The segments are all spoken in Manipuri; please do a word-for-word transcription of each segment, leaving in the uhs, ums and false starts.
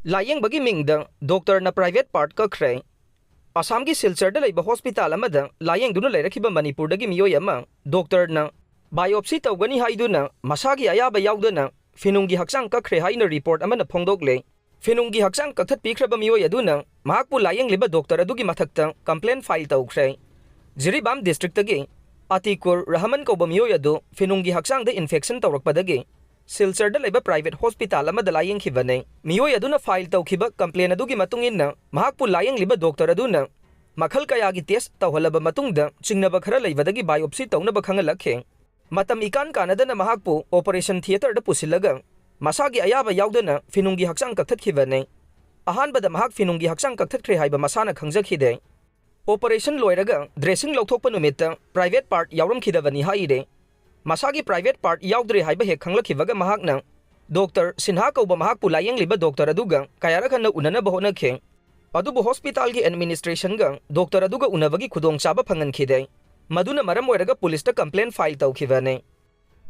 ꯂꯥꯌꯦꯡꯕꯒꯤ ꯃꯤꯡꯗ ꯗꯣꯛꯇꯔꯅ private part ꯀꯛꯈ꯭ꯔꯦ꯫ ꯑꯁꯥꯝꯒꯤ ꯁꯤꯜꯆꯔꯗ ꯂꯩꯕ ꯍꯣꯁꯄꯤꯇꯥꯜ ꯑꯃꯗ ꯂꯥꯌꯦꯡꯗꯨꯅ ꯂꯩꯔꯛꯈꯤꯕ ꯃꯅꯤꯄꯨꯔꯗꯒꯤ ꯃꯤꯑꯣꯏ ꯑꯃ ꯗꯣꯛꯇꯔꯅ biopsy ꯇꯧꯒꯅꯤ ꯍꯥꯏꯗꯨꯅ ꯃꯁꯥꯒꯤ ꯑꯌꯥꯕ ꯌꯥꯎꯗꯅ ꯐꯤꯅꯨꯡꯒꯤ ꯍꯛꯆꯥꯡ ꯀꯛꯈ꯭ꯔꯦ ꯍꯥꯏꯅ ꯔꯤꯄꯣꯔꯠ ꯑꯃꯅ ꯐꯣꯡꯗꯣꯛꯂꯦ꯫ ꯐꯤꯅꯨꯡꯒꯤ ꯍꯛꯆꯥꯡ ꯀꯛꯊꯠꯄꯤꯈ꯭ꯔꯕ ꯃꯤꯑꯣꯏ ꯑꯗꯨꯅ ꯃꯍꯥꯛꯄꯨ ꯂꯥꯌꯦꯡꯂꯤꯕ ꯗꯣꯛꯇꯔ ꯑꯗꯨꯒꯤ ꯃꯊꯛꯇ complaint file ꯇꯧꯈ꯭ꯔꯦ꯫ ꯖꯤꯔꯤꯕꯥꯝ ꯗꯤꯁꯇ꯭ꯔꯤꯛꯇꯒꯤ ꯑꯇꯤꯀꯨꯔ ꯔꯍꯃꯟ ꯀꯧꯕ ꯃꯤꯑꯣꯏ ꯑꯗꯨ ꯐꯤꯅꯨꯡꯒꯤ ꯍꯛꯆꯥꯡꯗ infection ꯇꯧꯔꯛꯄꯗꯒꯤ ꯁꯤꯜꯆꯔꯗ ꯂꯩꯕ private ꯍꯣꯁꯄꯤꯇꯥꯜ ꯑꯃꯗ ꯂꯥꯌꯦꯡꯈꯤꯕꯅꯤ꯫ ꯃꯤꯑꯣꯏ ꯑꯗꯨꯅ file ꯇꯧꯈꯤꯕ complaint ꯑꯗꯨꯒꯤ ꯃꯇꯨꯡ ꯏꯟꯅ ꯃꯍꯥꯛꯄꯨ ꯂꯥꯌꯦꯡꯂꯤꯕ ꯗꯣꯛꯇꯔ ꯑꯗꯨꯅ ꯃꯈꯜ ꯀꯌꯥꯒꯤ test ꯇꯧꯍꯜꯂꯕ ꯃꯇꯨꯡꯗ ꯆꯤꯡꯅꯕ ꯈꯔ ꯂꯩꯕꯗꯒꯤ biopsy ꯇꯧꯅꯕ ꯈꯪꯍꯜꯂꯛꯈꯤ꯫ ꯃꯇꯝ ꯏꯀꯥꯟ ꯀꯥꯟꯅꯗꯅ ꯃꯍꯥꯛꯄꯨ operation theatreꯗ ꯄꯨꯁꯤꯜꯂꯒ ꯃꯁꯥꯒꯤ ꯑꯌꯥꯕ ꯌꯥꯎꯗꯅ ꯐꯤꯅꯨꯡꯒꯤ ꯍꯛꯆꯥꯡ ꯀꯛꯊꯠꯈꯤꯕꯅꯤ꯫ ꯑꯍꯥꯟꯕꯗ ꯃꯍꯥꯛ ꯐꯤꯅꯨꯡꯒꯤ ꯍꯛꯆꯥꯡ ꯀꯛꯊꯠꯈ꯭ꯔꯦ ꯍꯥꯏꯕ ꯃꯁꯥꯅ ꯈꯪꯖꯈꯤꯗꯦ꯫ Operation ꯂꯣꯏꯔꯒ dressing ꯂꯧꯊꯣꯛꯄ ꯅꯨꯃꯤꯠꯇ private part ꯌꯥꯎꯔꯝꯈꯤꯗꯕꯅꯤ ꯍꯥꯏꯔꯦ꯫ ꯃꯁꯥꯒꯤ private part ꯌꯥꯎꯗ꯭ꯔꯦ ꯍꯥꯏꯕ ꯍꯦꯛ ꯈꯪꯂꯛꯈꯤꯕꯒ ꯃꯍꯥꯛꯅ ꯗꯣꯛꯇꯔ ꯁꯤꯟꯍꯥ ꯀꯧꯕ ꯃꯍꯥꯛꯄꯨ ꯂꯥꯌꯦꯡꯂꯤꯕ ꯗꯣꯛꯇꯔ ꯑꯗꯨꯒ ꯀꯌꯥꯔꯛ ꯍꯟꯅ ꯎꯅꯅꯕ ꯍꯣꯠꯅꯈꯤ꯫ ꯑꯗꯨꯕꯨ ꯍꯣꯁꯄꯤꯇꯥꯜꯒꯤ administrationꯒ ꯗꯣꯛꯇꯔ ꯑꯗꯨꯒ ꯎꯅꯕꯒꯤ ꯈꯨꯗꯣꯡꯆꯥꯕ ꯐꯪꯍꯟꯈꯤꯗꯦ꯫ ꯃꯗꯨꯅ ꯃꯔꯝ ꯑꯣꯏꯔꯒ ꯄꯨꯂꯤꯁꯇ complaint file ꯇꯧꯈꯤꯕꯅꯤ꯫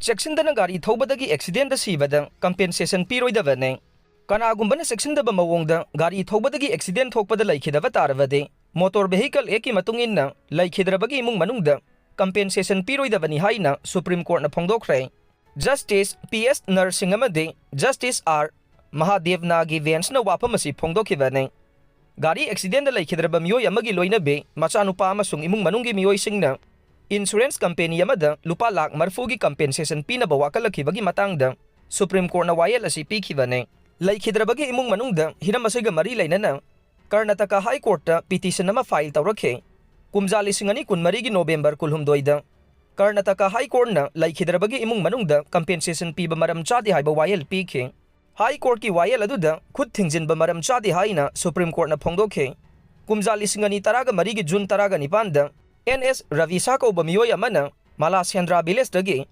ꯆꯦꯛꯁꯤꯟꯗꯅ ꯒꯥꯔꯤ ꯊꯧꯕꯗꯒꯤ accidentꯗ ꯁꯤꯕꯗ compensation ꯄꯤꯔꯣꯏꯗꯕꯅꯤ꯫ ꯀꯅꯥꯒꯨꯝꯕꯅ ꯆꯦꯛꯁꯤꯟꯗꯕ ꯃꯑꯣꯡꯗ ꯒꯥꯔꯤ ꯊꯧꯕꯗꯒꯤ accident ꯊꯣꯛꯄꯗ ꯂꯩꯈꯤꯗꯕ ꯇꯥꯔꯕꯗꯤ, Motor Vehicle Actꯀꯤ ꯃꯇꯨꯡ ꯏꯟꯅ ꯂꯩꯈꯤꯗ꯭ꯔꯕꯒꯤ ꯏꯃꯨꯡ ꯃꯅꯨꯡꯗ compensation ꯄꯤꯔꯣꯏꯗꯕꯅꯤ ꯍꯥꯏꯅ Supreme Courtꯅ ꯐꯣꯡꯗꯣꯛꯈ꯭ꯔꯦ꯫ Justice ꯄꯤ ꯑꯦꯁ ꯅꯔꯁꯤꯡ ꯑꯃꯗꯤ Justice ꯑꯥꯔ ꯃꯍꯥꯗꯦꯕꯅꯥꯒꯤ benchꯅ ꯋꯥꯐꯝ ꯑꯁꯤ ꯐꯣꯡꯗꯣꯛꯈꯤꯕꯅꯤ꯫ ꯒꯥꯔꯤ accidentꯗ ꯂꯩꯈꯤꯗ꯭ꯔꯕ ꯃꯤꯑꯣꯏ ꯑꯃꯒꯤ ꯂꯣꯏꯅꯕꯤ, ꯃꯆꯥꯅꯨꯄꯥ ꯑꯃꯁꯨꯡ ꯏꯃꯨꯡ ꯃꯅꯨꯡꯒꯤ ꯃꯤꯑꯣꯏꯁꯤꯡꯅ insurance company ꯑꯃꯗ ꯂꯨꯄꯥ ꯂꯥꯈ ꯃꯔꯤꯐꯨꯒꯤ compensation ꯄꯤꯅꯕ ꯋꯥꯀꯠꯂꯛꯈꯤꯕꯒꯤ ꯃꯇꯥꯡꯗ Supreme Courtꯅ ꯋꯥꯌꯦꯜ ꯑꯁꯤ ꯄꯤꯈꯤꯕꯅꯤ꯫ ꯂꯩꯈꯤꯗ꯭ꯔꯕꯒꯤ ꯏꯃꯨꯡ ꯃꯅꯨꯡꯗ ꯍꯤꯔꯝ ꯑꯁꯤꯒ ꯃꯔꯤ ꯂꯩꯅꯅ ꯀꯔꯅꯥꯇꯀꯥ High Courtꯇ petition ꯑꯃ file ꯇꯧꯔꯛꯈꯤ꯫ ꯀꯨꯝꯖꯥ ꯂꯤꯁꯤꯡ ꯑꯅꯤ ꯀꯨꯟꯃꯔꯤꯒꯤ November ꯀꯨꯟꯍꯨꯝꯗꯣꯏꯗ ꯀꯔꯅꯥꯇꯀꯥ High Courtꯅ ꯂꯩꯈꯤꯗ꯭ꯔꯕꯒꯤ ꯏꯃꯨꯡ ꯃꯅꯨꯡꯗ compensation ꯄꯤꯕ ꯃꯔꯝ ꯆꯥꯗꯦ ꯍꯥꯏꯕ ꯋꯥꯌꯦꯜ ꯄꯤꯈꯤ꯫ High Courtꯀꯤ ꯋꯥꯌꯦꯜ ꯑꯗꯨꯗ ꯈꯨꯠ ꯊꯤꯡꯖꯤꯟꯕ ꯃꯔꯝ ꯆꯥꯗꯦ ꯍꯥꯏꯅ Supreme Courtꯅ ꯐꯣꯡꯗꯣꯛꯈꯤ꯫ ꯀꯨꯝꯖꯥ ꯂꯤꯁꯤꯡ ꯑꯅꯤ ꯇꯔꯥꯒ ꯃꯔꯤꯒꯤ June ꯇꯔꯥꯒ ꯅꯤꯄꯥꯟꯗ ꯑꯦꯟ ꯑꯦꯁ ꯔꯕꯤ ꯁꯥ ꯀꯧꯕ ꯃꯤꯑꯣꯏ ꯑꯃꯅ ꯃꯥꯂꯥꯁꯦꯟꯗ꯭ꯔꯥ villageꯇꯒꯤ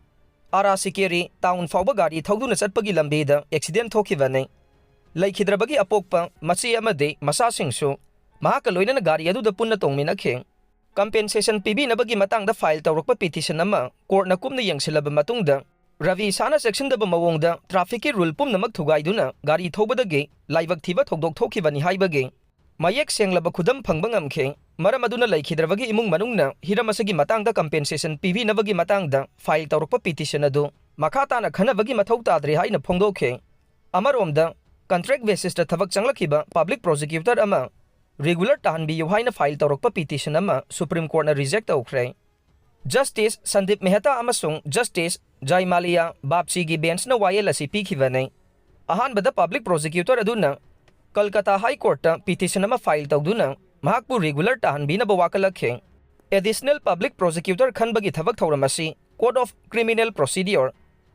ꯑꯥꯔꯥꯁꯤꯀꯦꯔꯤ town ꯐꯥꯎꯕ ꯒꯥꯔꯤ ꯊꯧꯗꯨꯅ ꯆꯠꯄꯒꯤ ꯂꯝꯕꯤꯗ accident ꯊꯣꯛꯈꯤꯕꯅꯤ꯫ ꯂꯩꯈꯤꯗ꯭ꯔꯕꯒꯤ ꯑꯄꯣꯛꯄ ꯃꯆꯦ ꯑꯃꯗꯤ ꯃꯆꯥꯁꯤꯡꯁꯨ ꯃꯍꯥꯛꯀ ꯂꯣꯏꯅꯅ ꯒꯥꯔꯤ ꯑꯗꯨꯗ ꯄꯨꯟꯅ ꯇꯣꯡꯃꯤꯟꯅꯈꯤ꯫ Compensation ꯄꯤꯕꯤꯅꯕꯒꯤ ꯃꯇꯥꯡꯗ file ꯇꯧꯔꯛꯄ petition ꯑꯃ courtꯅ ꯀꯨꯞꯅ ꯌꯦꯡꯁꯤꯜꯂꯕ ꯃꯇꯨꯡꯗ, ꯔꯕꯤ ꯁꯥꯅ ꯆꯦꯛꯁꯤꯟꯗꯕ ꯃꯑꯣꯡꯗ trafficꯀꯤ rule ꯄꯨꯝꯅꯃꯛ ꯊꯨꯒꯥꯏꯗꯨꯅ ꯒꯥꯔꯤ ꯊꯧꯕꯗꯒꯤ ꯂꯥꯏꯕꯛ ꯊꯤꯕ ꯊꯧꯗꯣꯛ ꯊꯣꯛꯈꯤꯕꯅꯤ ꯍꯥꯏꯕꯒꯤ ꯃꯌꯦꯛ ꯁꯦꯡꯂꯕ ꯈꯨꯗꯝ ꯐꯪꯕ ꯉꯝꯈꯤ꯫ ꯃꯔꯝ ꯑꯗꯨꯅ ꯂꯩꯈꯤꯗ꯭ꯔꯕꯒꯤ ꯏꯃꯨꯡ ꯃꯅꯨꯡꯅ ꯍꯤꯔꯝ ꯑꯁꯤꯒꯤ ꯃꯇꯥꯡꯗ compensation ꯄꯤꯕꯤꯅꯕꯒꯤ ꯃꯇꯥꯡꯗ file ꯇꯧꯔꯛꯄ petition ꯑꯗꯨ ꯃꯈꯥ ꯇꯥꯅ ꯈꯟꯅꯕꯒꯤ ꯃꯊꯧ ꯇꯥꯗ꯭ꯔꯦ ꯍꯥꯏꯅ ꯐꯣꯡꯗꯣꯛꯈꯤ꯫ ꯑꯃꯔꯣꯝꯗ, contract basisꯇ ꯊꯕꯛ ꯆꯪꯂꯛꯈꯤꯕ public prosecutor ꯑꯃ regular ꯇꯥꯍꯟꯕꯤꯌꯨ ꯍꯥꯏꯅ file ꯇꯧꯔꯛꯄ petition ꯑꯃ Supreme Courtꯅ reject ꯇꯧꯈ꯭ꯔꯦ꯫ Justice ꯁꯟꯗꯤꯞ ꯃꯦꯍꯇꯥ ꯑꯃꯁꯨꯡ Justice ꯖꯥꯏꯃꯥꯂꯤꯌꯥ ꯕꯥꯞꯆꯤꯒꯤ benchꯅ ꯋꯥꯌꯦꯜ ꯑꯁꯤ ꯄꯤꯈꯤꯕꯅꯤ꯫ ꯑꯍꯥꯟꯕꯗ public prosecutor ꯑꯗꯨꯅ ꯀꯜꯀꯇꯥ High Courtꯇ petition ꯑꯃ file ꯇꯧꯗꯨꯅ ꯃꯍꯥꯛꯄꯨ regular ꯇꯥꯍꯟꯕꯤꯅꯕ ꯋꯥꯀꯠꯂꯛꯈꯤ꯫ Additional public prosecutor ꯈꯟꯕꯒꯤ ꯊꯕꯛ ꯊꯧꯔꯝ ꯑꯁꯤ Code of Criminal Procedure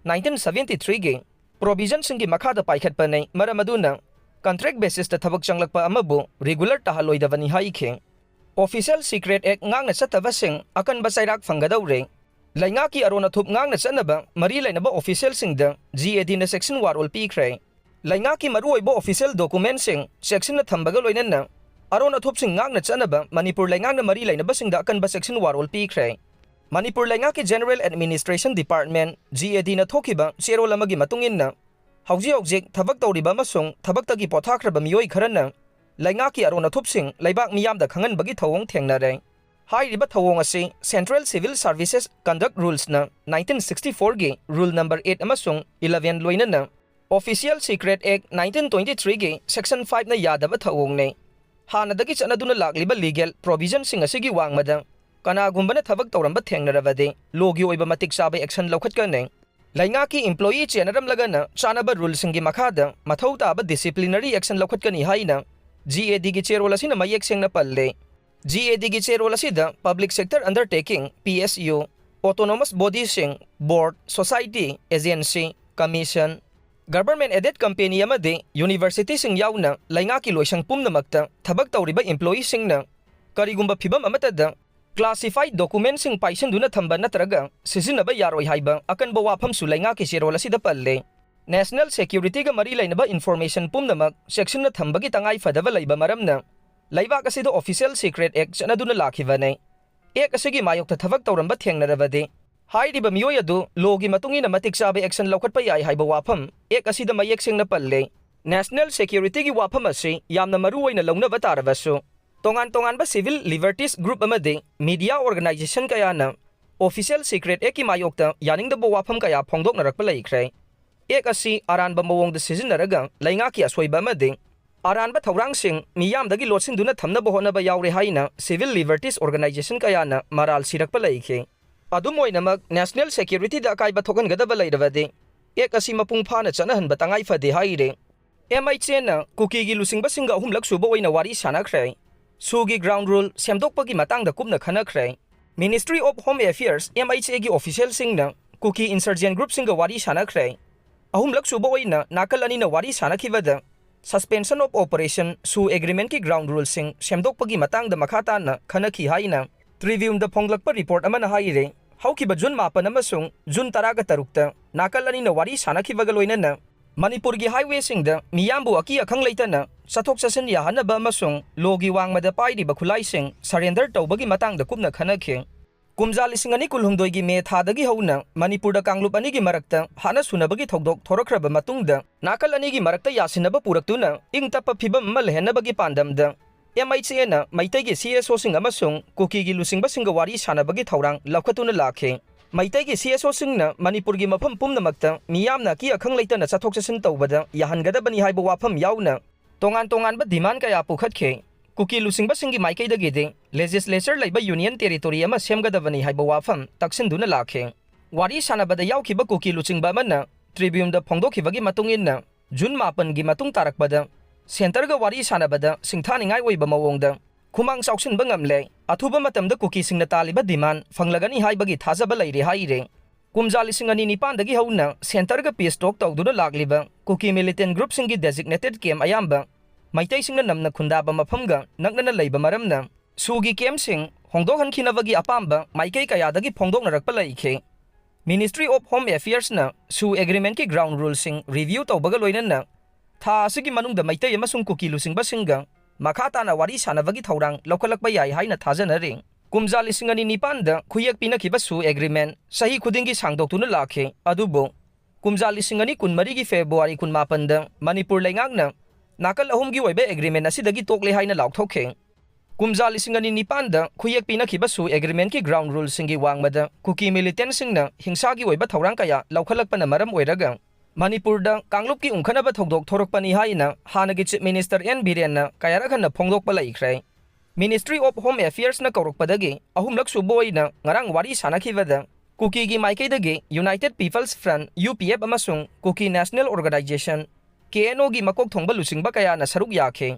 nineteen seventy-threeꯒꯤ provisionꯁꯤꯡꯒꯤ ꯃꯈꯥꯗ ꯄꯥꯏꯈꯠꯄꯅꯤ꯫ ꯃꯔꯝ ꯑꯗꯨꯅ, contract basisꯇ ꯊꯕꯛ ꯆꯪꯂꯛꯄ ꯑꯃꯕꯨ regular ꯇꯥꯍꯜꯂꯣꯏꯗꯕꯅꯤ ꯍꯥꯏꯈꯤ꯫ Official Secret Act ꯉꯥꯛꯅ ꯆꯠꯇꯕꯁꯤꯡ ꯑꯀꯟꯕ ꯆꯩꯔꯥꯛ ꯐꯪꯒꯗꯧꯔꯦ꯫ ꯂꯩꯉꯥꯛꯀꯤ ꯑꯔꯣꯟ ꯑꯊꯨꯞ ꯉꯥꯛꯅ ꯆꯠꯅꯕ ꯃꯔꯤ ꯂꯩꯅꯕ officialꯁꯤꯡꯗ GADꯅ ꯆꯦꯛꯁꯤꯟ ꯋꯥꯔꯣꯜ ꯄꯤꯈ꯭ꯔꯦ꯫ ꯂꯩꯉꯥꯛꯀꯤ ꯃꯔꯨꯑꯣꯏꯕ official documentꯁꯤꯡ ꯆꯦꯛꯁꯤꯟꯅ ꯊꯝꯕꯒ ꯂꯣꯏꯅꯅ ꯑꯔꯣꯟ ꯑꯊꯨꯞꯁꯤꯡ ꯉꯥꯛꯅ ꯆꯠꯅꯕ ꯃꯅꯤꯄꯨꯔ ꯂꯩꯉꯥꯛꯅ ꯃꯔꯤ ꯂꯩꯅꯕꯁꯤꯡꯗ ꯑꯀꯟꯕ ꯆꯦꯛꯁꯤꯟ ꯋꯥꯔꯣꯜ ꯄꯤꯈ꯭ꯔꯦ꯫ ꯃꯅꯤꯄꯨꯔ ꯂꯩꯉꯥꯛꯀꯤ General Administration Department, GADꯅ ꯊꯣꯛꯈꯤꯕ ꯆꯦꯔꯣꯜ ꯑꯃꯒꯤ ꯃꯇꯨꯡ ꯏꯟꯅ, ꯍꯧꯖꯤꯛ ꯍꯧꯖꯤꯛ ꯊꯕꯛ ꯇꯧꯔꯤꯕ ꯑꯃꯁꯨꯡ ꯊꯕꯛꯇꯒꯤ ꯄꯣꯊꯥꯈ꯭ꯔꯕ ꯃꯤꯑꯣꯏ ꯈꯔꯅ ꯂꯩꯉꯥꯛꯀꯤ ꯑꯔꯣꯟ ꯑꯊꯨꯞꯁꯤꯡ ꯂꯩꯕꯥꯛ ꯃꯤꯌꯥꯝꯗ ꯈꯪꯍꯟꯕꯒꯤ ꯊꯧꯑꯣꯡ ꯊꯦꯡꯅꯔꯦ꯫ ꯍꯥꯏꯔꯤꯕ ꯊꯧꯑꯣꯡ ꯑꯁꯤ Central Civil Services Conduct Rulesꯅ nineteen sixty-fourꯒꯤ Rule number eight ꯑꯃꯁꯨꯡ eleven ꯂꯣꯏꯅꯅ Official Secret Act nineteen twenty-threeꯒꯤ Section fiveꯅ ꯌꯥꯗꯕ ꯊꯧꯑꯣꯡꯅꯤ꯫ ꯍꯥꯟꯅꯗꯒꯤ ꯆꯠꯅꯗꯨꯅ ꯂꯥꯛꯂꯤꯕ legal provisionꯁꯤꯡ ꯑꯁꯤꯒꯤ ꯋꯥꯡꯃꯗ ꯀꯅꯥꯒꯨꯝꯕꯅ ꯊꯕꯛ ꯇꯧꯔꯝꯕ ꯊꯦꯡꯅꯔꯕꯗꯤ lawꯒꯤ ꯑꯣꯏꯕ ꯃꯇꯤꯛ ꯆꯥꯕ action ꯂꯧꯈꯠꯀꯅꯤ꯫ ꯂꯩꯉꯥꯛꯀꯤ employee ꯆꯦꯟꯅꯔꯝꯂꯒꯅ ꯆꯥꯅꯕ ruleꯁꯤꯡꯒꯤ ꯃꯈꯥꯗ ꯃꯊꯧ ꯇꯥꯕ disciplinary action ꯂꯧꯈꯠꯀꯅꯤ ꯍꯥꯏꯅ GADꯒꯤ ꯆꯦꯔꯣꯜ ꯑꯁꯤꯅ ꯃꯌꯦꯛ ꯁꯦꯡꯅ ꯄꯜꯂꯤ꯫ GADꯒꯤ ꯆꯦꯔꯣꯜ ꯑꯁꯤꯗ public sector undertaking, PSU, autonomous bodyꯁꯤꯡ, board, society, agency, commission, government aided company ꯑꯃꯗꯤ universityꯁꯤꯡ ꯌꯥꯎꯅ ꯂꯩꯉꯥꯛꯀꯤ ꯂꯣꯏꯁꯪ ꯄꯨꯝꯅꯃꯛꯇ ꯊꯕꯛ ꯇꯧꯔꯤꯕ employeeꯁꯤꯡꯅ ꯀꯔꯤꯒꯨꯝꯕ ꯐꯤꯚꯝ ꯑꯃꯠꯇꯗ classified documentꯁꯤꯡ ꯄꯥꯏꯁꯤꯟꯗꯨꯅ ꯊꯝꯕ ꯅꯠꯇ꯭ꯔꯒ ꯁꯤꯖꯤꯟꯅꯕ ꯌꯥꯔꯣꯏ ꯍꯥꯏꯕ ꯑꯀꯟꯕ ꯋꯥꯐꯝꯁꯨ ꯂꯩꯉꯥꯛꯀꯤ ꯆꯦꯔꯣꯜ ꯑꯁꯤꯗ ꯄꯜꯂꯦ꯫ National securityꯒ ꯃꯔꯤ ꯂꯩꯅꯕ information ꯄꯨꯝꯅꯃꯛ ꯆꯦꯛꯁꯤꯟꯅ ꯊꯝꯕꯒꯤ ꯇꯉꯥꯏ ꯐꯗꯕ ꯂꯩꯕ ꯃꯔꯝꯅ ꯂꯩꯕꯥꯛ ꯑꯁꯤꯗ Official Secret Act ꯆꯠꯅꯗꯨꯅ ꯂꯥꯛꯈꯤꯕꯅꯤ꯫ Act ꯑꯁꯤꯒꯤ ꯃꯥꯌꯣꯛꯇ ꯊꯕꯛ ꯇꯧꯔꯝꯕ ꯊꯦꯡꯅꯔꯕꯗꯤ ꯍꯥꯏꯔꯤꯕ ꯃꯤꯑꯣꯏ ꯑꯗꯨ ꯂꯣꯒꯤ ꯃꯇꯨꯡ ꯏꯟꯅ ꯃꯇꯤꯛ ꯆꯥꯕ ꯑꯦꯛꯁꯟ ꯂꯧꯈꯠꯄ ꯌꯥꯏ ꯍꯥꯏꯕ ꯋꯥꯐꯝ ꯑꯦꯛ ꯑꯁꯤꯗ ꯃꯌꯦꯛ ꯁꯦꯡꯅ ꯄꯜꯂꯦ꯫ ꯅꯦꯁꯅꯦꯜ ꯁꯦꯀ꯭ꯌꯨꯔꯤꯇꯤꯒꯤ ꯋꯥꯐꯝ ꯑꯁꯤ ꯌꯥꯝꯅ ꯃꯔꯨ ꯑꯣꯏꯅ ꯂꯧꯅꯕ ꯇꯥꯔꯕꯁꯨ, ꯇꯣꯉꯥꯟ ꯇꯣꯉꯥꯟꯕ ꯁꯤꯚꯤꯜ ꯂꯤꯕꯔꯇꯤꯁ ꯒ꯭ꯔꯨꯞ ꯑꯃꯗꯤ ꯃꯤꯗꯤꯌꯥ ꯑꯣꯔꯒꯅꯥꯏꯖꯦꯁꯟ ꯀꯌꯥꯅ ꯑꯣꯐꯤꯁꯤꯌꯦꯜ ꯁꯤꯀ꯭ꯔꯦꯠ ꯑꯦꯛꯀꯤ ꯃꯥꯌꯣꯛꯇ ꯌꯥꯅꯤꯡꯗꯕ ꯋꯥꯐꯝ ꯀꯌꯥ ꯐꯣꯡꯗꯣꯛꯅꯔꯛꯄ ꯂꯩꯈ꯭ꯔꯦ꯫ ꯑꯦꯛ ꯑꯁꯤ ꯑꯔꯥꯟꯕ ꯃꯑꯣꯡꯗ ꯁꯤꯖꯤꯟꯅꯔꯒ ꯂꯩꯉꯥꯛꯀꯤ ꯑꯁꯣꯏꯕ ꯑꯃꯗꯤ ꯑꯔꯥꯟꯕ ꯊꯧꯔꯥꯡꯁꯤꯡ ꯃꯤꯌꯥꯝꯗꯒꯤ ꯂꯣꯠꯁꯤꯟꯗꯨꯅ ꯊꯝꯅꯕ ꯍꯣꯠꯅꯕ ꯌꯥꯎꯔꯦ ꯍꯥꯏꯅ ꯁꯤꯚꯤꯜ ꯂꯤꯕꯔꯇꯤꯁ ꯑꯣꯔꯒꯅꯥꯏꯖꯦꯁꯟ ꯀꯌꯥꯅ ꯃꯔꯥꯜ ꯁꯤꯔꯛꯄ ꯂꯩꯈꯤ꯫ ꯑꯗꯨꯝ ꯑꯣꯏꯅꯃꯛ, ꯅꯦꯁꯅꯦꯜ ꯁꯦꯀ꯭ꯌꯨꯔꯤꯇꯤꯗ ꯑꯀꯥꯏꯕ ꯊꯣꯛꯍꯟꯒꯗꯕ ꯂꯩꯔꯕꯗꯤ ꯑꯦꯛ ꯑꯁꯤ ꯃꯄꯨꯡ ꯐꯥꯅ ꯆꯠꯅꯍꯟꯕ ꯇꯉꯥꯏ ꯐꯗꯦ ꯍꯥꯏꯔꯤ꯫ ꯑꯦꯝ ꯑꯩꯆ ꯑꯦꯅ ꯀꯨꯀꯤꯒꯤ ꯂꯨꯆꯤꯡꯕꯁꯤꯡꯒ ꯑꯍꯨꯝꯂꯛ ꯁꯨꯕ ꯑꯣꯏꯅ ꯋꯥꯔꯤ ꯁꯥꯟꯅꯈ꯭ꯔꯦ꯫ ꯁꯨꯒꯤ ꯒ꯭ꯔꯥꯎꯟ ꯔꯨꯜ ꯁꯦꯝꯗꯣꯛꯄꯒꯤ ꯃꯇꯥꯡꯗ ꯀꯨꯞꯅ ꯈꯟꯅꯈ꯭ꯔꯦ꯫ Ministry of home affairs, M H ꯑꯦꯒꯤ ꯑꯣꯐꯤꯁꯤꯌꯦꯜꯁꯤꯡꯅ ꯀꯨꯀꯤ ꯏꯟꯁꯔꯖꯦꯟ ꯒ꯭ꯔꯨꯞꯁꯤꯡꯒ ꯋꯥꯔꯤ ꯁꯥꯟꯅꯈ꯭ꯔꯦ꯫ ꯑꯍꯨꯝꯂꯛ ꯁꯨꯕ ꯑꯣꯏꯅ ꯅꯥꯀꯜ ꯑꯅꯤꯅ ꯋꯥꯔꯤ ꯁꯥꯟꯅꯈꯤꯕꯗ ꯁꯁꯄꯦꯟꯁꯟ ꯑꯣꯐ ꯑꯣꯄꯔꯦꯁꯟ ꯁꯨ ꯑꯦꯒ꯭ꯔꯤꯃꯦꯟꯠꯀꯤ ꯒ꯭ꯔꯥꯎꯟ ꯔꯨꯜꯁꯤꯡ ꯁꯦꯝꯗꯣꯛꯄꯒꯤ ꯃꯇꯥꯡꯗ ꯃꯈꯥ ꯇꯥꯅ ꯈꯟꯅꯈꯤ ꯍꯥꯏꯅ ꯇ꯭ꯔꯤꯕ꯭ꯌꯨꯟꯗ ꯐꯣꯡꯂꯛꯄ ꯔꯤꯄꯣꯔꯠ ꯑꯃꯅ ꯍꯥꯏꯔꯤ꯫ ꯍꯧꯈꯤꯕ ꯖꯨꯟ ꯃꯥꯄꯟ ꯑꯃꯁꯨꯡ ꯖꯨꯟ ꯇꯔꯥꯒ ꯇꯔꯨꯛꯇ ꯅꯥꯀꯜ ꯑꯅꯤꯅ ꯋꯥꯔꯤ ꯁꯥꯟꯅꯈꯤꯕꯒ ꯂꯣꯏꯅꯅ ꯃꯅꯤꯄꯨꯔꯒꯤ ꯍꯥꯏꯋꯦꯁꯤꯡꯗ ꯃꯤꯌꯥꯝꯕꯨ ꯑꯀꯤ ꯑꯈꯪ ꯂꯩꯇꯅ ꯆꯠꯊꯣꯛ ꯆꯠꯁꯤꯟ ꯌꯥꯍꯟꯅꯕ ꯑꯃꯁꯨꯡ ꯂꯣꯒꯤ ꯋꯥꯡꯃꯗ ꯄꯥꯏꯔꯤꯕ ꯈꯨꯠꯂꯥꯏꯁꯤꯡ ꯁꯔꯦꯟꯗꯔ ꯇꯧꯕꯒꯤ ꯃꯇꯥꯡꯗ ꯀꯨꯞꯅ ꯈꯟꯅꯈꯤ꯫ ꯀꯨꯝꯖꯥ ꯂꯤꯁꯤꯡ ꯑꯅꯤ ꯀꯨꯟꯍꯨꯝꯗꯣꯏꯒꯤ ꯃꯦ ꯊꯥꯗꯒꯤ ꯍꯧꯅ ꯃꯅꯤꯄꯨꯔꯗ ꯀꯥꯡꯂꯨꯞ ꯑꯅꯤꯒꯤ ꯃꯔꯛꯇ ꯍꯥꯠꯅ ꯁꯨꯅꯕꯒꯤ ꯊꯧꯗꯣꯛ ꯊꯣꯔꯛꯈ꯭ꯔꯕ ꯃꯇꯨꯡꯗ, ꯅꯥꯀꯜ ꯑꯅꯤꯒꯤ ꯃꯔꯛꯇ ꯌꯥꯁꯤꯟꯅꯕ ꯄꯨꯔꯛꯇꯨꯅ ꯏꯪ ꯇꯞꯄ ꯐꯤꯕꯝ ꯑꯃ ꯂꯩꯍꯟꯅꯕꯒꯤ ꯄꯥꯟꯗꯝꯗ ꯑꯦꯝ ꯑꯩꯆ ꯑꯦꯅ ꯃꯩꯇꯩꯒꯤ ꯁꯤ ꯑꯦꯁ ꯑꯣꯁꯤꯡ ꯑꯃꯁꯨꯡ ꯀꯨꯀꯤꯒꯤ ꯂꯨꯆꯤꯡꯕꯁꯤꯡꯒ ꯋꯥꯔꯤ ꯁꯥꯟꯅꯕꯒꯤ ꯊꯧꯔꯥꯡ ꯂꯧꯈꯠꯇꯨꯅ ꯂꯥꯛꯈꯤ꯫ ꯃꯩꯇꯩꯒꯤ ꯁꯤ ꯑꯦꯁ ꯑꯣꯁꯤꯡꯅ ꯃꯅꯤꯄꯨꯔꯒꯤ ꯃꯐꯝ ꯄꯨꯝꯅꯃꯛꯇ ꯃꯤꯌꯥꯝꯅ ꯑꯀꯤ ꯑꯈꯪ ꯂꯩꯇꯅ ꯆꯠꯊꯣꯛ ꯆꯠꯁꯤꯟ ꯇꯧꯕꯗ ꯌꯥꯍꯟꯒꯗꯕꯅꯤ ꯍꯥꯏꯕ ꯋꯥꯐꯝ ꯌꯥꯎꯅ ꯇꯣꯉꯥꯟ ꯇꯣꯉꯥꯟꯕ ꯗꯤꯃꯥꯟ ꯀꯌꯥ ꯄꯨꯈꯠꯈꯤ꯫ ꯀꯨꯀꯤ ꯂꯨꯆꯤꯡꯕꯁꯤꯡꯒꯤ ꯃꯥꯏꯀꯩꯗꯒꯤꯗꯤ ꯂꯦꯖꯤꯁꯂꯦꯆꯔ ꯂꯩꯕ ꯌꯨꯅꯤꯌꯟ ꯇꯦꯔꯤꯇꯣꯔꯤ ꯑꯃ ꯁꯦꯝꯒꯗꯕꯅꯤ ꯍꯥꯏꯕ ꯋꯥꯐꯝ ꯇꯛꯁꯤꯟꯗꯨꯅ ꯂꯥꯛꯈꯤ꯫ ꯋꯥꯔꯤ ꯁꯥꯟꯅꯕꯗ ꯌꯥꯎꯈꯤꯕ ꯀꯨꯀꯤ ꯂꯨꯆꯤꯡꯕ ꯑꯃꯅ ꯇ꯭ꯔꯤꯕ꯭ꯌꯨꯟꯗ ꯐꯣꯡꯗꯣꯛꯈꯤꯕꯒꯤ ꯃꯇꯨꯡ ꯏꯟꯅ, ꯖꯨꯟ ꯃꯥꯄꯟꯒꯤ ꯃꯇꯨꯡ ꯇꯥꯔꯛꯄꯗ ꯁꯦꯟꯇꯔꯒ ꯋꯥꯔꯤ ꯁꯥꯟꯅꯕꯗ ꯁꯤꯡꯊꯥꯅꯤꯡꯉꯥꯏ ꯑꯣꯏꯕ ꯃꯑꯣꯡꯗ ꯈꯨꯃꯥꯡ ꯆꯥꯎꯁꯤꯟꯕ ꯉꯝꯂꯦ꯫ ꯑꯊꯨꯕ ꯃꯇꯝꯗ ꯀꯨꯀꯤꯁꯤꯡꯅ ꯇꯥꯜꯂꯤꯕ ꯗꯤꯃꯥꯟ ꯐꯪꯂꯒꯅꯤ ꯍꯥꯏꯕꯒꯤ ꯊꯥꯖꯕ ꯂꯩꯔꯦ ꯍꯥꯏꯔꯦ꯫ ꯀꯨꯝꯖꯥ ꯂꯤꯁꯤꯡ ꯑꯅꯤ ꯅꯤꯄꯥꯟꯗꯒꯤ ꯍꯧꯅ ꯁꯦꯟꯇꯔꯒ ꯄꯤꯁ ꯇꯣꯛ ꯇꯧꯗꯨꯅ ꯂꯥꯛꯂꯤꯕ ꯀꯨꯀꯤ ꯃꯤꯂꯤꯇꯦꯟ ꯒ꯭ꯔꯨꯞꯁꯤꯡꯒꯤ ꯗꯦꯖꯤꯒꯅꯦꯇꯦꯗ ꯀꯦꯝꯞ ꯑꯌꯥꯝꯕ ꯃꯩꯇꯩꯁꯤꯡꯅ ꯅꯝꯅ ꯈꯨꯟꯗꯥꯕ ꯃꯐꯝꯒ ꯅꯛꯅꯅ ꯂꯩꯕ ꯃꯔꯝꯅ, ꯁꯨꯒꯤ ꯀꯦꯝꯞꯁꯤꯡ ꯍꯣꯡꯗꯣꯛꯍꯟꯈꯤꯅꯕꯒꯤ ꯑꯄꯥꯝꯕ ꯃꯥꯏꯀꯩ ꯀꯌꯥꯗꯒꯤ ꯐꯣꯡꯗꯣꯛꯅꯔꯛꯄ ꯂꯩꯈꯤ꯫ ꯃꯤꯅꯤꯁꯇ꯭ꯔꯤ ꯑꯣꯐ ꯍꯣꯝ ꯑꯦꯐꯤꯌꯔꯁꯅ ꯁꯨ ꯑꯦꯒ꯭ꯔꯤꯃꯦꯟꯠꯀꯤ ꯒ꯭ꯔꯥꯎꯟ ꯔꯨꯜꯁꯤꯡ ꯔꯤꯚ꯭ꯌꯨ ꯇꯧꯕꯒ ꯂꯣꯏꯅꯅ ꯊꯥ ꯑꯁꯤꯒꯤ ꯃꯅꯨꯡꯗ ꯃꯩꯇꯩ ꯑꯃꯁꯨꯡ ꯀꯨꯀꯤ ꯂꯨꯆꯤꯡꯕꯁꯤꯡꯒ ꯃꯈꯥ ꯇꯥꯅ ꯋꯥꯔꯤ ꯁꯥꯟꯅꯕꯒꯤ ꯊꯧꯔꯥꯡ ꯂꯧꯈꯠꯂꯛꯄ ꯌꯥꯏ ꯍꯥꯏꯅ ꯊꯥꯖꯅꯔꯤ꯫ ꯀꯨꯝꯖꯥ ꯂꯤꯁꯤꯡ ꯑꯅꯤ ꯅꯤꯄꯥꯟꯗ ꯈꯨꯌꯦꯛ ꯄꯤꯅꯈꯤꯕ ꯁꯨ ꯑꯦꯒ꯭ꯔꯤꯃꯦꯟ ꯆꯍꯤ ꯈꯨꯗꯤꯡꯒꯤ ꯁꯥꯡꯗꯣꯛꯇꯨꯅ ꯂꯥꯛꯈꯤ꯫ ꯑꯗꯨꯕꯨ ꯀꯨꯝꯖꯥ ꯂꯤꯁꯤꯡ ꯑꯅꯤ ꯀꯨꯟꯃꯔꯤꯒꯤ ꯐꯦꯕ꯭ꯔꯨꯋꯥꯔꯤ ꯀꯨꯟꯃꯥꯄꯟꯗ ꯃꯅꯤꯄꯨꯔ ꯂꯩꯉꯥꯛꯅ ꯅꯥꯀꯜ ꯑꯍꯨꯝꯒꯤ ꯑꯣꯏꯕ ꯑꯦꯒ꯭ꯔꯤꯃꯦꯟ ꯑꯁꯤꯗꯒꯤ ꯇꯣꯛꯂꯦ ꯍꯥꯏꯅ ꯂꯥꯎꯊꯣꯛꯈꯤ꯫ ꯀꯨꯝꯖꯥ ꯂꯤꯁꯤꯡ ꯑꯅꯤ ꯅꯤꯄꯥꯟꯗ ꯈꯨꯌꯦꯛ ꯄꯤꯅꯈꯤꯕ ꯁꯨ ꯑꯦꯒ꯭ꯔꯤꯃꯦꯟꯒꯤ ꯒ꯭ꯔꯥꯎꯟ ꯔꯨꯜꯁꯤꯡꯒꯤ ꯋꯥꯡꯃꯗ ꯀꯨꯀꯤ ꯃꯤꯂꯤꯇꯦꯟꯁꯤꯡꯅ ꯍꯤꯡꯁꯥꯒꯤ ꯑꯣꯏꯕ ꯊꯧꯔꯥꯡ ꯀꯌꯥ ꯂꯧꯈꯠꯂꯛꯄꯅ ꯃꯔꯝ ꯑꯣꯏꯔꯒ ꯃꯅꯤꯄꯨꯔꯗ ꯀꯥꯡꯂꯨꯞꯀꯤ ꯎꯪꯈꯠꯅꯕ ꯊꯧꯗꯣꯛ ꯊꯣꯔꯛꯄꯅꯤ ꯍꯥꯏꯅ ꯍꯥꯟꯅꯒꯤ ꯆꯤꯐ ꯃꯤꯅꯤꯁꯇꯔ ꯑꯦꯟ ꯕꯤꯔꯦꯟꯅ ꯀꯌꯥꯔꯛ ꯍꯟꯅ ꯐꯣꯡꯗꯣꯛꯄ ꯂꯩꯈ꯭ꯔꯦ꯫ ꯃꯤꯅꯤꯁꯇ꯭ꯔꯤ ꯑꯣꯐ ꯍꯣꯝ ꯑꯦꯐꯤꯌꯔꯁꯅ ꯀꯧꯔꯛꯄꯗꯒꯤ ꯑꯍꯨꯝꯂꯛ ꯁꯨꯕ ꯑꯣꯏꯅ ꯉꯔꯥꯡ ꯋꯥꯔꯤ ꯁꯥꯟꯅꯈꯤꯕꯗ ꯀꯨꯀꯤꯒꯤ ꯃꯥꯏꯀꯩꯗꯒꯤ united people's front, U P F, ꯑꯃꯁꯨꯡ Kuki national organisation, K N ꯑꯣꯒꯤ ꯃꯀꯣꯛ ꯊꯣꯡꯕ ꯂꯨꯆꯤꯡꯕ ꯀꯌꯥꯅ ꯁꯔꯨꯛ ꯌꯥꯈꯤ꯫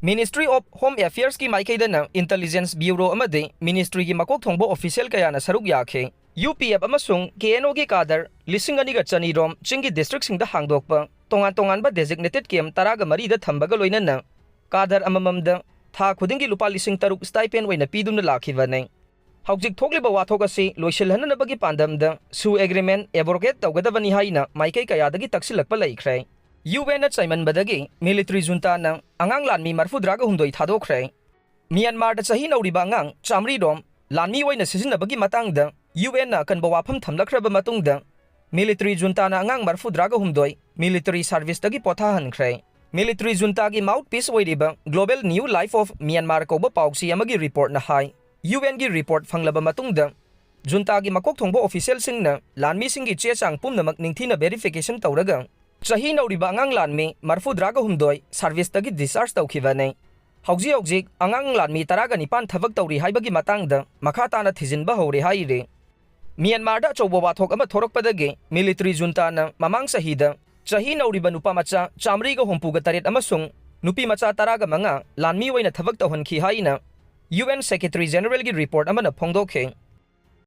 ꯃꯤꯅꯤꯁꯇ꯭ꯔꯤ ꯑꯣꯐ ꯍꯣꯝ ꯑꯦꯐꯤꯌꯔꯁꯀꯤ ꯃꯥꯏꯀꯩꯗꯅ ꯏꯟꯇꯦꯂꯤꯖꯦꯟꯁ ꯕ꯭ꯌꯨꯔꯣ ꯑꯃꯗꯤ ꯃꯤꯅꯤꯁꯇ꯭ꯔꯤꯒꯤ ꯃꯀꯣꯛ ꯊꯣꯡꯕ ꯑꯣꯐꯤꯁꯤꯌꯦꯜ ꯀꯌꯥꯅ ꯁꯔꯨꯛ ꯌꯥꯈꯤ꯫ ꯌꯨ ꯄꯤ ꯑꯦꯐ ꯑꯃꯁꯨꯡ ꯀꯦ ꯑꯦꯟ ꯑꯣꯒꯤ ꯀꯥꯗꯔ ꯂꯤꯁꯤꯡ ꯑꯅꯤꯒ ꯆꯅꯤ ꯔꯣꯝ ꯆꯤꯡꯒꯤ ꯗꯤꯁꯇ꯭ꯔꯤꯛꯁꯤꯡꯗ ꯍꯥꯡꯗꯣꯛꯄ ꯇꯣꯉꯥꯟ ꯇꯣꯉꯥꯟꯕ ꯗꯦꯖꯤꯒꯅꯦꯇꯦꯗ ꯀꯦꯝꯞ ꯇꯔꯥꯒ ꯃꯔꯤꯗ ꯊꯝꯕꯒ ꯂꯣꯏꯅꯅ ꯀꯥꯗꯔ ꯑꯃꯃꯝꯗ ꯊꯥ ꯈꯨꯗꯤꯡꯒꯤ ꯂꯨꯄꯥ ꯂꯤꯁꯤꯡ ꯇꯔꯨꯛ ꯁ꯭ꯇꯥꯏꯄꯦꯟ ꯑꯣꯏꯅ ꯄꯤꯗꯨꯅ ꯂꯥꯛꯈꯤꯕꯅꯤ꯫ ꯍꯧꯖꯤꯛ ꯊꯣꯛꯂꯤꯕ ꯋꯥꯊꯣꯛ ꯑꯁꯤ ꯂꯣꯏꯁꯤꯜꯍꯟꯅꯅꯕꯒꯤ ꯄꯥꯟꯗꯝꯗ ꯁꯨ ꯑꯦꯒ꯭ꯔꯤꯃꯦꯟ ꯑꯦꯕ꯭ꯔꯣꯒꯦꯠ ꯇꯧꯒꯗꯕꯅꯤ ꯍꯥꯏꯅ ꯃꯥꯏꯀꯩ ꯀꯌꯥꯗꯒꯤ ꯇꯛꯁꯤꯜꯂꯛꯄ ꯂꯩꯈ꯭ꯔꯦ꯫ ꯌꯨ ꯑꯦꯟꯅ ꯆꯩꯃꯟꯕꯗꯒꯤ ꯃꯤꯂꯤꯇ꯭ꯔꯤ ꯖꯨꯟꯇꯥꯅ ꯑꯉꯥꯡ ꯂꯥꯟꯃꯤ ꯃꯔꯐꯨꯇꯔꯥꯒ ꯍꯨꯝꯗꯣꯏ ꯊꯥꯗꯣꯛꯈ꯭ꯔꯦ꯫ ꯃ꯭ꯌꯥꯟꯃꯥꯔꯗ ꯆꯍꯤ ꯅꯧꯔꯤꯕ ꯑꯉꯥꯡ ꯆꯥꯃꯔꯤ ꯔꯣꯝ ꯂꯥꯟꯃꯤ ꯑꯣꯏꯅ ꯁꯤꯖꯤꯟꯅꯕꯒꯤ ꯃꯇꯥꯡꯗ ꯌꯨ ꯑꯦꯟꯅ ꯑꯀꯟꯕ ꯋꯥꯐꯝ ꯊꯝꯂꯛꯈ꯭ꯔꯕ ꯃꯇꯨꯡꯗ ꯃꯤꯂꯤꯇ꯭ꯔꯤ ꯖꯨꯟꯇꯥꯅ ꯑꯉꯥꯡ ꯃꯔꯐꯨꯇꯔꯥꯒ ꯍꯨꯝꯗꯣꯏ ꯃꯤꯂꯤꯇ꯭ꯔꯤ ꯁꯥꯔꯚꯤꯁꯇꯒꯤ ꯄꯣꯊꯥꯍꯟꯈ꯭ꯔꯦ꯫ ꯃꯤꯂꯤꯇ꯭ꯔꯤ ꯖꯨꯟꯇꯥꯒꯤ ꯃꯥꯎꯠꯄꯤꯁ ꯑꯣꯏꯔꯤꯕ global new life of Myanmar ꯀꯧꯕ ꯄꯥꯎꯆꯦ ꯑꯃꯒꯤ ꯔꯤꯄꯣꯔꯠꯅ ꯍꯥꯏ, ꯌꯨ ꯑꯦꯟꯒꯤ ꯔꯤꯄꯣꯔꯠ ꯐꯪꯂꯕ ꯃꯇꯨꯡꯗ ꯖꯨꯟꯇꯥꯒꯤ ꯃꯀꯣꯛ ꯊꯣꯡꯕ ꯑꯣꯐꯤꯁꯤꯌꯦꯜꯁꯤꯡꯅ ꯂꯥꯟꯃꯤꯁꯤꯡꯒꯤ ꯆꯦ ꯆꯥꯡ ꯄꯨꯝꯅꯃꯛ ꯅꯤꯡꯊꯤꯅ ꯚꯦꯔꯤꯐꯤꯀꯦꯁꯟ ꯇꯧꯔꯒ ꯆꯍꯤ ꯅꯧꯔꯤꯕ ꯑꯉꯥꯡ ꯂꯥꯟꯃꯤ ꯃꯔꯐꯨꯇꯔꯥꯒ ꯍꯨꯝꯗꯣꯏ ꯁꯥꯔꯚꯤꯁꯇꯒꯤ ꯗꯤꯁꯆꯥꯔꯖ ꯇꯧꯈꯤꯕꯅꯤ꯫ ꯍꯧꯖꯤꯛ ꯍꯧꯖꯤꯛ ꯑꯉꯥꯡ ꯂꯥꯟꯃꯤ ꯇꯔꯥꯒ ꯅꯤꯄꯥꯟ ꯊꯕꯛ ꯇꯧꯔꯤ ꯍꯥꯏꯕꯒꯤ ꯃꯇꯥꯡꯗ ꯃꯈꯥ ꯇꯥꯅ ꯊꯤꯖꯤꯟꯕ ꯍꯧꯔꯦ ꯍꯥꯏꯔꯤ꯫ ꯃ꯭ꯌꯥꯟꯃꯥꯔꯗ ꯑꯆꯧꯕ ꯋꯥꯊꯣꯛ ꯑꯃ ꯊꯣꯔꯛꯄꯗꯒꯤ ꯃꯤꯂꯤꯇ꯭ꯔꯤ ꯖꯨꯟꯇꯥꯅ ꯃꯃꯥꯡ ꯆꯍꯤꯗ ꯆꯍꯤ ꯅꯧꯔꯤꯕ ꯅꯨꯄꯥ ꯃꯆꯥ ꯆꯥꯃꯔꯤꯒ ꯍꯨꯝꯐꯨꯒ ꯇꯔꯦꯠ ꯑꯃꯁꯨꯡ ꯅꯨꯄꯤ ꯃꯆꯥ ꯇꯔꯥꯒ ꯃꯉꯥ ꯂꯥꯟꯃꯤ ꯑꯣꯏꯅ ꯊꯕꯛ ꯇꯧꯍꯟꯈꯤ ꯍꯥꯏꯅ ꯌꯨ ꯑꯦꯟ ꯁꯦꯀ꯭ꯔꯦꯇꯔꯤ ꯖꯦꯅꯔꯦꯜꯒꯤ ꯔꯤꯄꯣꯔꯠ ꯑꯃꯅ ꯐꯣꯡꯗꯣꯛꯈꯤ꯫